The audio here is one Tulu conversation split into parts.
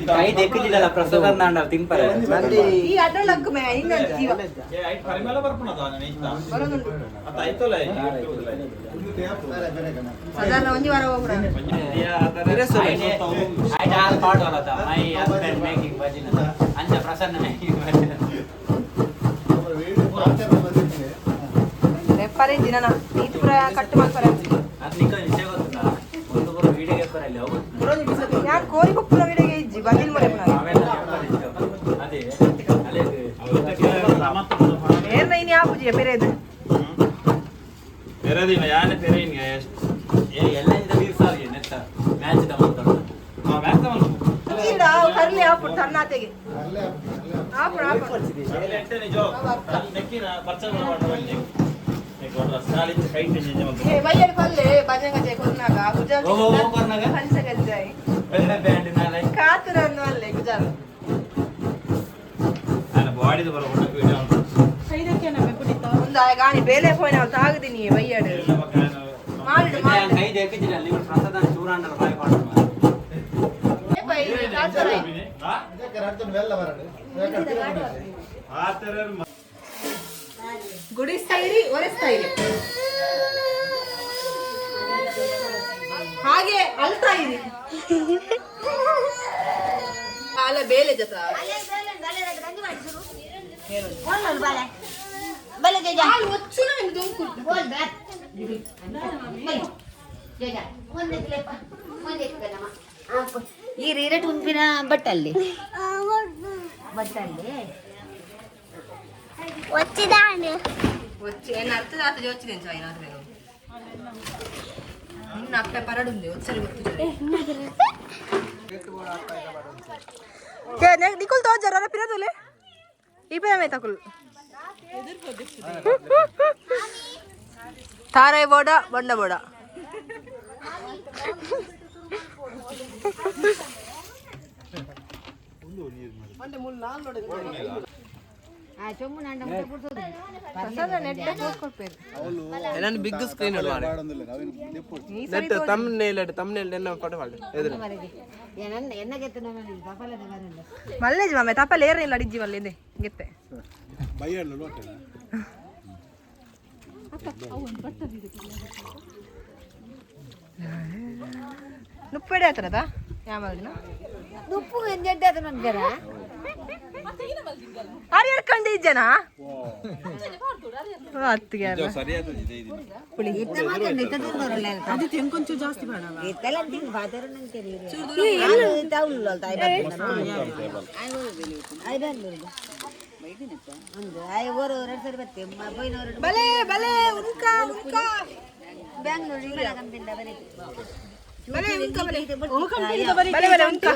ಕೈ ದೆಕ್ಕಿಲ್ಲ ಪ್ರಸಾದ ನಾಂಡ ತಿನ್ಪರೆ. ಈ ಅಡ್ಡಲಕ್ಕು ಮೇ ಇನ್ನೊಂದು ಜೀವ. ಸಾಧಾರಣ ಒಂಜಿ ವಾರ ಹೋಗ್ಬಿಡ. I all part ಅಲ್ಲ, my husband making ಭಜನೆ ಅಂಚ ಪ್ರಸನ್ನ ಮೇಕಿಂಗ್ ಭಜನೆ. ರೆಫರಿ ದಿನ ಈತ ಪೂರ ಕಟ್ ಮಾಡ್ತಾರೆ. ಅದು ನಿಕ್ಕ ವಿಷಯ ಗೊತ್ತಿಲ್ಲ, ಒಂದು ಪೂರ ವೀಡಿಯೋ ಪೇಪರ್ ಅಲ್ಲಿ ಹೋಗುತ್ತೆ. ಯಾನ್ ಕೋರಿ ಕೊಪ್ಪುನ ವಿಡಿಯೋಗೆ ಇಜ್ಜಿ ಬಂದಿಲ್ ಮೊರೆ ಪುನಃ. ಆಮೇಲೆ ಅದೇ ಅಲ್ಲೇ. ಏರ್ನ ಇನಿ ಆಪುಜಿಯ ಪೆರೇದು. ಪೆರದಿನ ಯಾನೆ ಪೆರೇನ್. ಏ ಎಲ್ಲ ಇಂದ ವೀರ್ ಸಾಲ್ಗೆ ನೆತ್ತ ಮ್ಯಾಚ್ the ಮಾತಾಡೋದು. ಇಲ್ಲ, ಅವು ಕರ್ಲಿ ಆಪುಡು ತನ್ನಾತೆಗೆ ಆಪುಡು ಆಪುಡು. ಏ ಬಯ್ಯಡ್ ಪಲ್ಲೆ ಭಜಂಗ ಜೈ ಕೊರ್ನಾಗ ಗುಜಾಲ್. ಓ, ಓ, ಓ, ಕೊರ್ನಾಗ? ಪಂಚಗಜ್ಜಾಯಿ. ಬೆಳ್ಳೆ ಬ್ಯಾಂಡ್ ನಾಳೆ. ಕಾತುರನ್ನು ಅಲ್ಲೇ ಗುಜಾಲ್. ಬಾಡಿದ ಬರೋ ವೀಡಿಯೋ. ಒಂದು ಗಾಣಿ ಬೇಲೆ ಪೋಯಿನ ಅವ್ನು ತಾಗದಿನಿ ಬಯ್ಯಡ್ ಮಾಡಿಡು ಮಾಡಿಡು. ಕೈ ದೆಕ್ಕಿಲ್ಲ ನೀವು ಪ್ರಸಾದ ಚೂರಾಂಡಲ ಬಾಯಿ ಪಾಡು. ಏ ಬೈ, ಕಾತುರ. ಗುಡಿಸ್ತಾ ಇರಿ, ಒರೆಸ್ತಾ ಇರಿ, ಹಾಗೆ ಅಳ್ತಾ ಇರಿ. ಅಲ್ಲ ಬೇಲೆ ಜೊತ. ಹಾಲು ಒಚ್ಚುನ ನಿಮ್ದು ದೊಂಕು. ಈ ರೇಟ್ ಉಂಪಿನ ಬಟ್ಟಲ್ಲಿ ಬಟ್ಟಲ್ಲಿ. వచ్చిదాను. వచ్చి ಏನ್ ಅರ್ಥದ ಆತ ಜೋಚಿದೆ ಚಾಯ್ ನಾಥ ಬೇಗ ನಿನ್ನ ಅಪ್ಪೆ ಪರಡುಂದೆ ಒತ್ಸರಿ ಗೊತ್ತು. ನಿಕುಲ್ ತೋಜಾರ ಪಿರದುಲೆ ಈ ಪಿರಮೆ ತಕುಲ್ ತಾರೈ ಬೋಡ ಬೊಂಡ ಬೋಡ. ನಾನು ಬಿಗ್ ಸ್ಕ್ರೀನ್ ನೆಟ್ ತಮ್ನೇಲ್ ತಮ್ನೇಲ್ ಎನ್ನ ಫೋಟೋ ಮಾಡಿ ಎದುರು. ಮಲ್ಲೇಜ್ ಮಾಮೆ ತಪ್ಪಲ್ಲಿ ಏರಿಲ್ಲ ಅಡಿಜ್ಜಿ ಮಲ್ಲೇದೆ ಗೆತ್ತೆ. ನುಪ್ಪೆಡೆ ಆತನದ ಯಾಮಲ್ದಿನ. ಉಪ್ಪು ಎಂಜೆಡ್ಡೆ ಅದು ನನ್ಗೆರ. ಅರೆ ಎಡ್ಕಂಡೆ ಇಜ್ಜನಾ ಅತ್ತಿಗೆ. ಬಲೆ ಬಲೆ ಉನ್ಕ ಉನ್ಕ. ಬಲೆ ಉನ್ಕ ಬಲೆ ಬಲೆ ಬಲೆ ಉನ್ಕ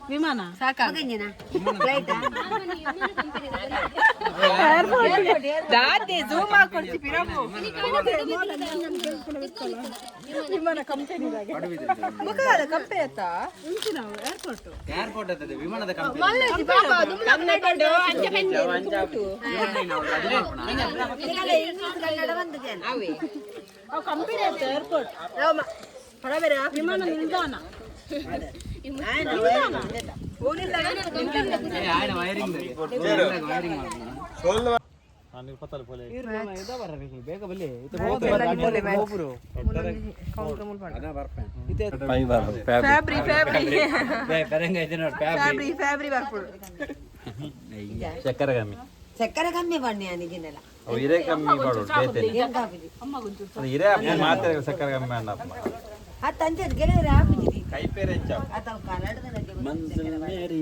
ವಿಮಾನ ಸಾಕಾ ದಾದೆ ಝೂಮ್ ಹಾಕೊಡ್ಸಿ ಪಿರಬು ವಿಮಾನ ಕಂಪನಿ ಮುಖದ ಕಂಪನಿ ಅತ್ತ. ಏರ್ಪೋರ್ಟ್ ಅತ್ತದೆ ವಿಮಾನದ ಕಂಪನಿ. ಮಲ್ಲೇಜಿ ಬಾಬಾ ದುಮ್ಲಕ್ ನಟಂಡು ಅಂಚೆ. ವಿಮಾನ ನಿಲ್ದಾಣ. ఆయన ವೈರಿಂಗ್ ವೈರಿಂಗ್ ಬೇಗ ಬಲ್ಲಿ. ಫ್ಯಾಬ್ರಿ ಫ್ಯಾಬ್ರಿ. ಪೆರಂಗ ಇದೆ ನೋಡಿ ಫ್ಯಾಬ್ರಿ. ಫ್ಯಾಬ್ರಿ ಫ್ಯಾಬ್ರಿ ಬರ್ಪುಡು. ಚಕ್ಕರೆ ಕಮ್ಮಿ. ಚಕ್ಕರೆ ಕಮ್ಮಿ ಬಣ್ಣಿ ಅನಿಗಿನಲ್ಲ. ಅವು ಇರೇ ಕಮ್ಮಿ ಪಾಡು ಬೇತೇನೆ. ಅದು ಇರೇ ಅಪ್ಪ ಮಾತ್ರ ಸಕ್ಕರೆ ಕಮ್ಮಿ ಅಣ್ಣಪ್ಪ. ಅತ್ತ ಅಂಚೆ ಕೆಲವರು ಆಪಿಜಿದಿ. ಕೈಪೇರೆ ಹೆಚ್ಚ. ಅಥವಾ ಕನ್ನಡದ. ಮಂಜಿಲ್ ಮೇರಿ.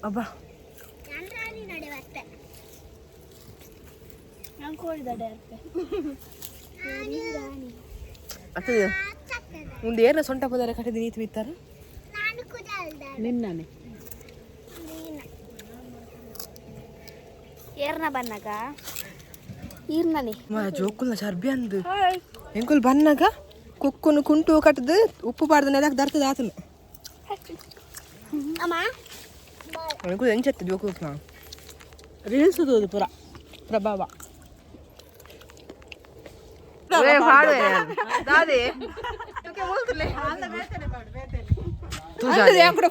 ಅಬ್ಬಾ. ರಾಣಿ ನಡೆ ಬರ್ತೆ ನಾನು ಕೋಳಿದಡೆ ಅರ್ಪೆ ರಾಣಿ. ಅತ್ತದ ಒಂದು ಏರ್ನ ಸೊಂಟ ಪದಾರ ಕಟ್ಟಿದ ನೀತಿ ಬಿತ್ತಾರೆ. ನಾನು ಕುದಲ್ದ. ನಿನ್ನನೆ. ಏರ್ನ ಬನ್ನಗ ಈರ್ನನೆ. ಜೋಕುಲ್ನ ಚರ್ಬಿ ಅಂದು ಎಂಕುಲ್ ಬನ್ನಗ ಕುಕ್ಕುನು ಕುಂಟು ಕಟ್ಟದು ಉಪ್ಪು ಪಾಡ್ದ ನೆಲಕ್ಕೆ ದರ್ತದ ಆತನು. ಅಮ್ಮ. ಎಂಕುಲ್ ಎಂಚತ್ತು ಜೋಕು ರೀಲ್ಸ್ ತೋದು ಪೂರ ಪ್ರಭಾವ. ದಾದೆ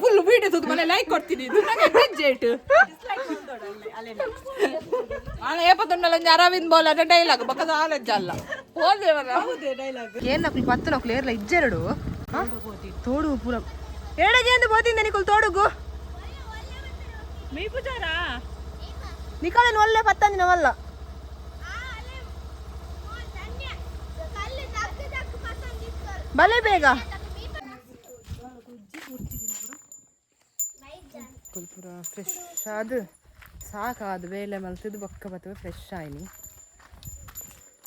ಫುಲ್ ವೀಡಿಯೋ ತೂದು ಮನೆ ಲೈಕ್ ಕೊಡ್ತೀನಿ. ಬಜೆಟ್ ಏಪತ್ತೊಂಡಲ್ಲ ಅರವಿಂದ್ ಬೋಲ್ ಅದ ಡೈಲಾಗ್ ಬಕ್ಕದ ಆಲಜ್ಜಲ್ಲ ಏನ್ ನಕ್ಲು ಪತ್ತು ನಕ್ಲು ಏರ್ಲ ಇಜ್ಜೆರಡು ತೋಡು ಪೂರ ಏಡಗೆ ಬೋತಿಂದ ನಿಕುಲ್ ತೋಡುಗು ನಿಕಲನ್ ಒಳ್ಳೆ ಪತ್ತಂದಿನವಲ್ಲ. ಬಲೆ ಬೇಗ ಪೂರ ಫ್ರೆಶ್ ಅದು ಸಾಕಾದು ಬೇಲೆ ಮಲ್ತಿದ್ದು ಬೊಕ್ಕ ಬತ್ತವೆ ಫ್ರೆಶ್ ಆಯ್ನಿ.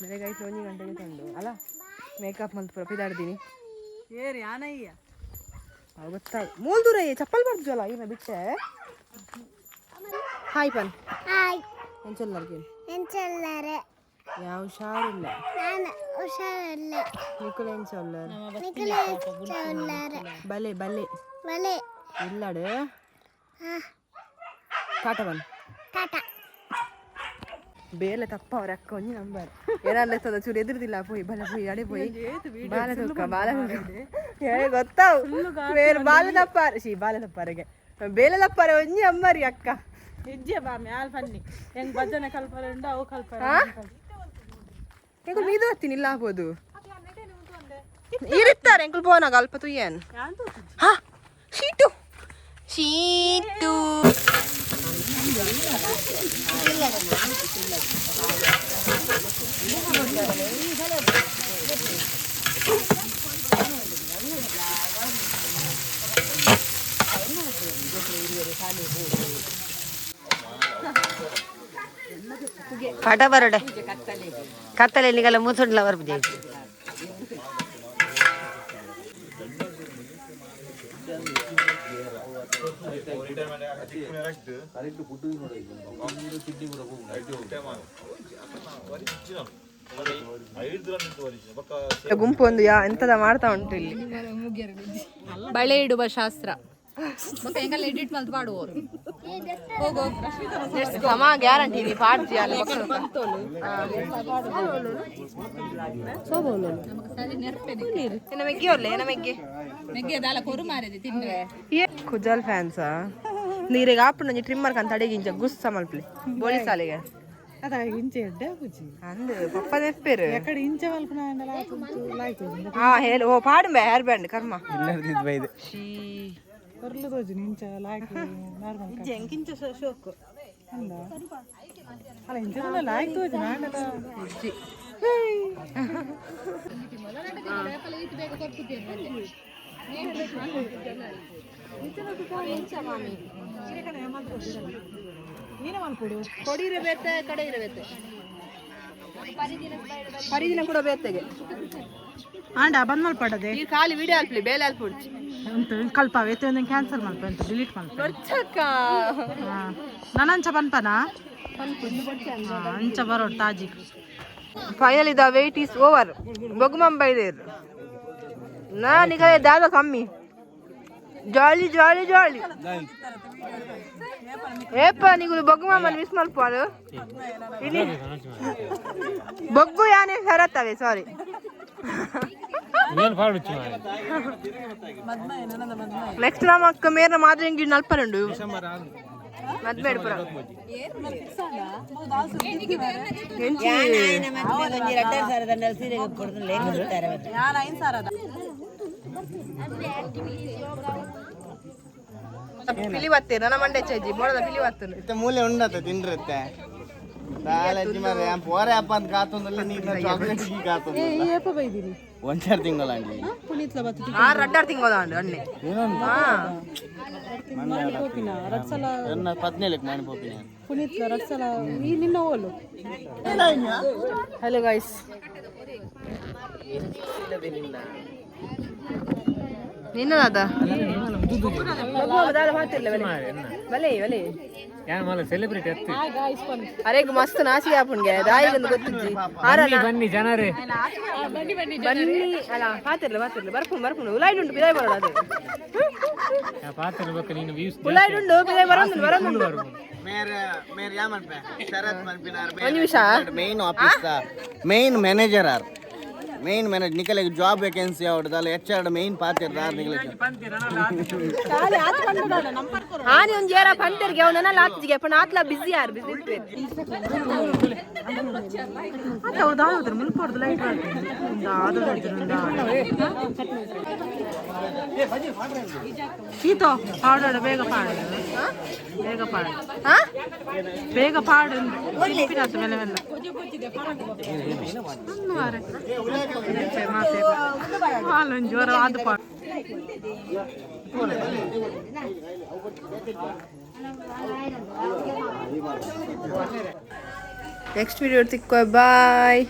ಬೆಳಗ್ಗೆ 1 ಗಂಟೆಗೆ ತಂದು ಅಲ್ಲ ಮೇಕಪ್ ಮಲ್ತು ಪೂರ ಪಿದಾಡ್ದೀನಿ. ಅವು ಗೊತ್ತಾ ಮೂಲ್ ದೂರ ಚಪ್ಪಲ್ ಬರ್ಜಲ್ಲ ಈನ ಬಿಟ್ಟೆ. ಹಾಯ್ ಪನ್. ಹಾಯ್. ಎಂಚೊಲ್ಲರ್ಗೆ? ಎಂಚಲ್ಲರೆ? ಯಾವ ಹುಷಾರಿಲ್ಲ. ನಾನು ಹುಷಾರಿಲ್ಲ. ನಿಕುಲ್ ಎಂಚೊಲ್ಲರ್? ನಿಕುಲು ಎಂಚೊಲ್ಲರೆ? ಬಲೆ ಬಲೆ. ಬಲೆ. ಇಲ್ಲಡು ಟಾಟಾ ಬನ್. ಟಾಟಾ. ಬೇಲೆ ತಪ್ಪ ಅವ್ರ ಅಕ್ಕ ಒಂಜಿ ನಂಬರ್ ಏನಾರ್ಲ ಇರ್ತದ ಚೂರು ಎದುರುದಿಲ್ಲ ಪೋಯಿ ಬಲ ಪೋಯಿ ಅಡೆ ಪೋಯಿ ಬಾಲ ತೂಕ ಬಾಲ ಹೇಳಿ ಗೊತ್ತಾವು ಬೇರೆ ಬಾಲ ತಪ್ಪಾರ she ಬಾಲ ತಪ್ಪಾರಿಗೆ ಬೇಲೆ ತಪ್ಪಾರೆ ಒಂಜಿ ಅಂಬಾರಿ ಅಕ್ಕ. ಇಜ್ಜೆ ಬಾಮಿ ಆಲ್ ಫನ್ನಿ ಹೆಂಗ್ ಭಜನೆ ಕಲ್ಪರೆ ಉಂಡು ಅವು ಕಲ್ಪರೆ. ಎಂಕುಲು ಮೀದು ಬರ್ತೀನಿ ಇಲ್ಲ ಆಗ್ಬೋದು ಇರುತ್ತಾರೆ ಎಂಕುಲು ಪೋನಾಗ ಅಲ್ಪ ತುಯ್ಯನ್ ಹಾ ಶೀಟು ಶೀಟು. ಪಟ ಬರಡೆ ಕತ್ತಲೆ ನಿಗಲ ಮುಸುಂಡ್ಲ ಬರ್ಪುಜೆ. ಗುಂಪು ಒಂದು ಯಾ ಎಂತದ ಮಾಡ್ತಾ ಉಂಟು ಇಲ್ಲಿ. ಬಳೆ ಇಡುವ ಶಾಸ್ತ್ರ ಎಡಿಟ್ ಮಲ್ತ್ ಪಾಡುವರು. ಸಮ ಗ್ಯಾರಂಟಿ ನೀ ಪಾಡ್ತಿ ಅಲ್ಲ. ಮೆಗ್ಗಿ ಒಲ್ಲೆ ಏನ ಮೆಗ್ಗಿ ಕುಜಲ್ ಫ್ಯಾನ್ಸ್ ನೀರಿಗೆ ಆಪುಂಡು ಒಂಜಿ ಟ್ರಿಮ್ಮರ್ ಕಂತ ಅಡಿಗೆ ಇಂಚ ಗುಸ್ಸ ಮಲ್ಪ್ಲಿ ಬೋಲಿ ಸಾಲಿಗೆ ಅಂದ್ ಪಪ್ಪ ನೆಪ್ಪೇರು. ಹಾ ಹೇಳು ಓ ಪಾಡುಂಬೆ ಹೇರ್ ಬ್ಯಾಂಡ್ ಕರ್ಮ. ಶೀ. ಇಜ್ಜಿ. ಕೊಡಿರೆ ಬೇತೆ ಕಡೆ ಇರಬೇತೆ ಪರಿದಿನ ಕೂಡ ಬೇತೆಗೆ. ಆಂಡ ಬಂದ್ ಮಲ್ಪಡದೆ. ಈ ಖಾಲಿ ವಿಡಿಯೋ ಅಲ್ಪ್ಲಿ ಬೇಲೆ ಅಲ್ಪುಡ್ಚಿ. ಕಲ್ಪ ವೇತೆ ಒಂದೊಂದು ಕ್ಯಾನ್ಸಲ್ ಮಲ್ಪ ಅಂತ ಡಿಲೀಟ್ ಮಲ್ಪ. ಬೊರ್ಚಕ್ಕ. ನಾನಂಚ ಪನ್ಪನಾ ಅಂಚ ಬರೋಡು ತಾಜಿ. Finally the wait is over. ಬೊಗುಮಂಬ ಇದೆ ನಾ ನಿಗಲೆ ದಾದ ಕಮ್ಮಿ ಜಾಲಿ ಜಾಲಿ ಜಾಲಿ ಏಪ ನಿಗುಲು ಬೊಗ್ಗುಮಮ್ಮನ ಮಿಸ್ ಮಲ್ಪಾರು ಇಲ್ಲಿ ಬೊಗ್ಗು ಯಾನೆ ಸರತ್ತವೆ ಸಾರಿ. ನೆಕ್ಸ್ಟ್ ನಮ್ಮ ಅಕ್ಕ ಮೇರ್ನ ಮಾದ್ರಂಗಿ ನಲ್ಪರುಂಡು ಮದ್ವೆ ಪುರ ಎಂಚಿ. ಪಿಲಿ ಬತ್ತೇನೆ ನನ್ನ ಮಂಡೆ ಚಜ್ಜಿ ಬೋಳದ ಪಿಲಿ ಬತ್ತನು. ಇತ್ತೆ ಮೂಲೆ ಉಂಡತ ತಿನ್ರತ್ತೆ ದಾಲಜ್ಜಿ ಮಾರ್ರೆ ಪೋರೆ ಅಪ್ಪ ಅಂತ ಕಾತೊಂದಲ್ಲ ನೀನು ಚಾಕ್ಲೇಟ್ ಗೀ ಕಾತೊಂದು ಒಂಚಾರು ತಿಂಗಳಂಡಿ. ಆರು ರಡ್ಡಾರ್ ತಿಂಗೋದ ಅಣ್ಣೆ. ಎನ್ನ ಪದ್ನೇಳಕ್ಕೆ ಮಾಡಿ ಪೋಪಿನ. ಹಲೋ ಗೈಸ್, ನಿನ್ನ ದಾದ ಬಲೆ ಬಲೆ. ಸೆಲೆಬ್ರಿಟಿ. ಅರೆಗ್ ಮಸ್ತ್ ನಾಚಿಕೆ ಆಪುಂಡ್ಗೆ, ದಾಯಿಗಂದು ಗೊತ್ತಿಜ್ಜಿ ಆರನ. ಬನ್ನಿ ಜನರೇ. ಬನ್ನಿ ಅಲ್ಲ, ಪಾತಿರ್ಲ ಪಾತಿರ್ಲ, ಬರ್ಪುಂಡು ಬರ್ಪುಂಡು. ಉಲಾಯ್ಡುಂಡು, ಪಿದಾಯ್ ಬರೋಣ. ಅದು ಪಾತ್ರ ಬೊಕ್ಕ ನೀನು ವ್ಯೂಸ್. ಉಲಾಯ್ಡುಂಡು, ಪಿದಾಯ್ ಬರೋಂದುಂಡು ಬರೋಂದುಂಡು. ಮೇರ್ ಮೇರ್ ಯಾ ಮನ್ಪೆ ಶರತ್ ಮನ್ಪಿನಾರ್. ಒಂಜಿ ನಿಮಿಷ. ಮೇನ್ ಆಫೀಸ್ ಮೇನ್ ಮ್ಯಾನೇಜರ್ ಆರ್, ಮೇನ್ ಮ್ಯಾನೇಜರ್. ನಿಕಲೆಗ್ ಜಾಬ್ ವೇಕೆನ್ಸಿ ಅವಡ್ದಲ್ಲ, ಎಚ್ ಆರ್ ಮೇನ್ ಪಾತಿರ್ದಾರ್ ನಿಕಲೆಗ್. ಆನಿ ಒಂಜಿ ಏರ ಪಂತೆರ್ಗೆ ಅವನ ಲಾತ್ಜಿಗೆ ಪಂಡ ಆತ್ಲ ಬಿಸಿ ಯಾರು ಬಿಸಿ ಇರ್ಪೇರು. ಈತೋ ಪಾಡೋಡ, ಬೇಗ ಪಾಡು, ಬೇಗ ಪಾಡು. ಹಾ. ಬೇಗ ಪಾಡು ಮೆಲ್ಲ ಮೆಲ್ಲ. ಹಾಲೊಂದು ಜ್ವರ ಅದು ಪಾಡು. ನೆಕ್ಸ್ಟ್ ವಿಡಿಯೋ ತಿಕ್ಕೋ, ಬಾಯ್.